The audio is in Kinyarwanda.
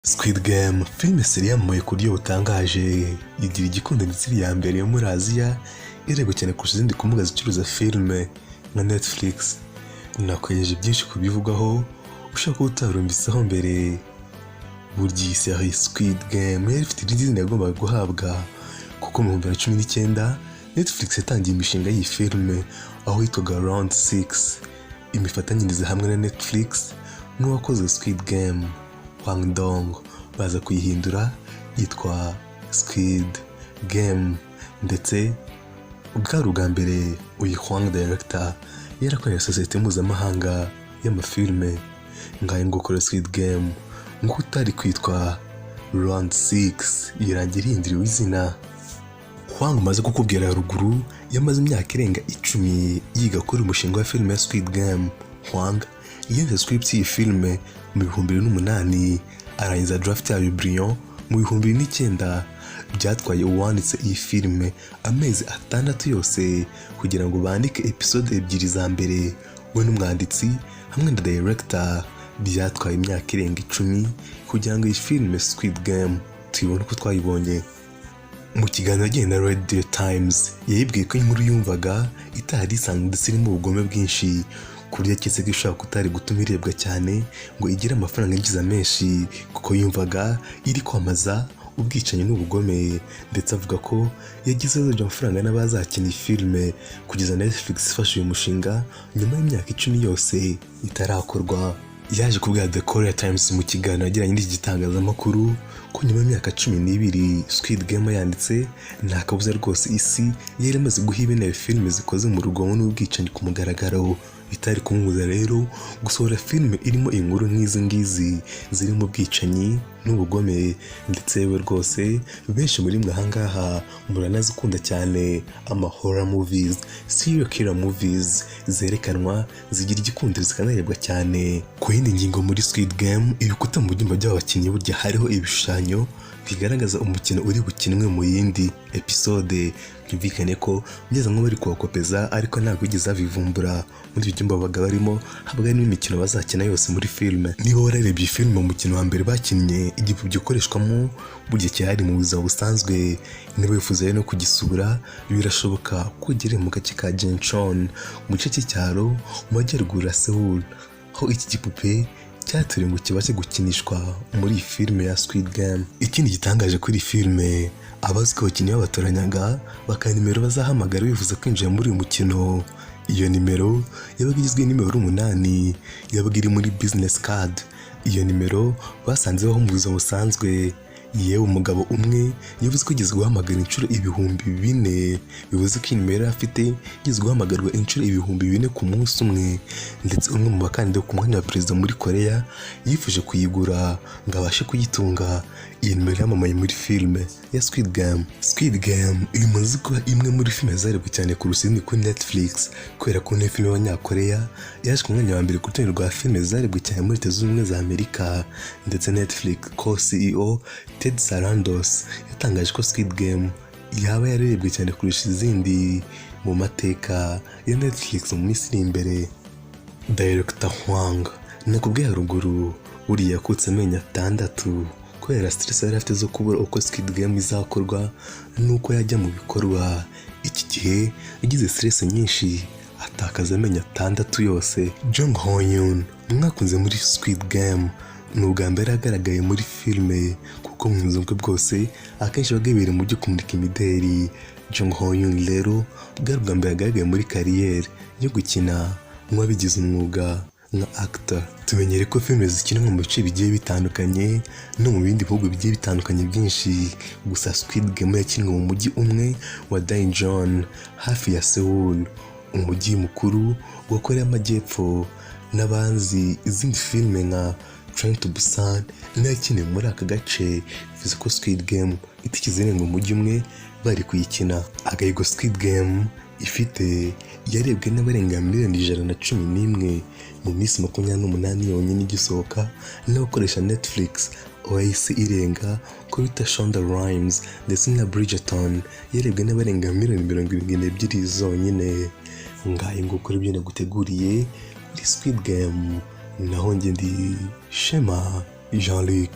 Squid Game, filime série yamamaye ku buryo butangaje, igira igikundiro ndetse iri iya mbere yo muri Aziya irebwa cyane kurusha izindi ku mbuga zicuruza filime nka Netflix. Nakwegeje byinshi kubivugwaho ushobora kuba utarumviseho mbere. Burya iyi série Squid Game yari ifite irindi zina yagombaga guhabwa, kuko mu 2019 Netflix yatangiye imishinga y'iyi filime aho yitwaga Round 6, imifatanyirize hamwe na Netflix n'uwakoze Squid Game, Hwang Dong, baza kuyihindura yitwa Squid Game. Ndetse bwari ubwa mbere uyu Hwang director yarakoreye sosiyete mpuzamahanga y'amafilime. Ngayo ngukora Squid Game nk'uko utari kwitwa Round 6, irangira ihinduriwe izina. Hwang umaze kukubwira haruguru yamaze imyaka irenga 10 yiga kuri umushinga wa filime ya Squid Game. Hwang yanditse script y'iyi filime mu 2008, arangiza draft yayo brouillon mu 2009. Byatwaye uwanditse iyi filime amezi 6 yose kugira ngo bandike episode ebyiri za mbere, we n'umwanditsi hamwe na director. Byatwaye imyaka irenga 10 kugira ngo iyi filime Squid Game tuyibone uko twayibonye. Mu kiganiro yagiranye na Radio Times, yayibwiye ko inkuru yumvaga itari isanzwe ndetse irimo ubugome bwinshi, ku buryo aketse ko ishobora kutari gutuma irebwa cyane ngo igire amafaranga yinjiza menshi, kuko yumvaga iri kwamamaza ubwicanyi n'ubugome. Ndetse avuga ko yagize ibibazo by'amafaranga n'abazakina iyi filime, kugeza Netflix ifashe uyu mushinga nyuma y'imyaka 10 yose itarakorwa. Yaje kubwira The Korea Times mu kiganiro yagiranye n'iki gitangazamakuru ko nyuma y'imyaka 12 Squid Game yanditse, nta kabuza rwose isi yari imaze guha ibinebe filime zikoze mu rugomo n'ubwicanyi ku mugaragaro. Bitari kumubuza rero gusohora filime irimo inkuru nk'izi ngizi zirimo ubwicanyi n'ubugome. Ndetse yewe rwose, benshi muri mwe ahangaha muranazikunda cyane, ama horror movies, serial killer movies zerekanwa zigira igikundiro, zikanarebwa cyane. Ku yindi ngingo, muri Squid Game, ibikuta mu byumba by'abakinnyi burya hariho ibishushanyo bigaragaza umukino uri bukinwe mu yindi episode. Byumvikane ko ugeze nko bari kuwakopeza, ariko ntabwo wigeze babivumbura. Muri ibyo byumba babaga barimo habaga harimo imikino bazakina yose muri filime. Niba wararebye filime, umukino wa mbere bakinnye, igipupe gikoreshwamo burya cyari mu buzima busanzwe. Niba wifuza rero no kugisura, birashoboka ko ugereye mu gace ka Jenchon, mu gice cy'icyaro mu majyaruguru ya Seoul, aho iki gipupe cyaturiwe ngo kibashe gukinishwa muri iyi filime ya Squid Game. Ikindi gitangaje kuri iyi filime, abazi ko abakinnyi babatoranyaga bakaha nimero bazahamagara bifuza kwinjira muri uyu mukino. Iyo nimero yabaga igizwe n'imibare 8 yabaga iri muri business card. Iyo nimero basanze ibaho mu buzima busanzwe. Yewe, umugabo umwe yavuze ko igeze guhamagara inshuro 4000, bivuze ko iyi nimero yari afite igeze guhamagarwa inshuro 4000 ku munsi umwe. Ndetse umwe mu bakandida ku mwanya wa perezida muri Korea yifuje kuyigura ngo abashe kuyitunga. Iyi nimero yamamaye muri filime ya Squid Game. Squid Game imaze kuba imwe muri filime zarebwe cyane kurusha izindi kuri Netflix, kubera ko niyo filime y'Abanyakoreya yaje ku mwanya wa mbere ku rutonde rwa filime zarebwe cyane muri Leta Zunze Ubumwe za Amerika. Ndetse Netflix ko CEO Ted Sarandos yatangaje ko Squid Game yaba yararebwe cyane kurusha izindi mu mateka ya Netflix mu minsi iri imbere. Director Hwang nakubwiye haruguru buriya yakutse amenyo 6 kubera stress yari afite zo kubura uko Squid Game izakorwa n'uko yajya mu bikorwa. Iki gihe yagize stress nyinshi, atakaza amenyo 6 yose. Jung Ho-yeon mwakunze muri Squid Game ni ubwa mbere agaragaye muri filime, kuko mu buzima bwe bwose akenshi yabaga yibereye mu byo kumurika imideri. Jung Ho-yeon rero bwari ubwa mbere agaragaye muri carrière yo gukina nk'uwabigize umwuga nka actor. Tumenyere ko filime zikinwa mu bice bigiye bitandukanye no mu bindi bihugu bigiye bitandukanye byinshi, gusa Squid Game yakinwe mu mujyi umwe wa Daejeon hafi ya Seoul, umujyi mukuru wa Korea y'Amajyepfo. N'abanzi izindi filime nka Train to Busan nayo yakiniwe muri aka gace, bivuze ko Squid Game itigeze irenga umujyi umwe bari kuyikina. Agahigo Squid Game ifite, yarebwe n'abarenga miliyoni 111 mu minsi 28 yonyine igisohoka n'abakoresha Netflix, aho yahise irenga ko bita Shonda Rhimes ndetse na Bridgerton yarebwe n'abarenga miliyoni 72 zonyine. Ngaye nguko ibyo naguteguriye kuri Squid Game, naho njye ndi Shema Jean Luc.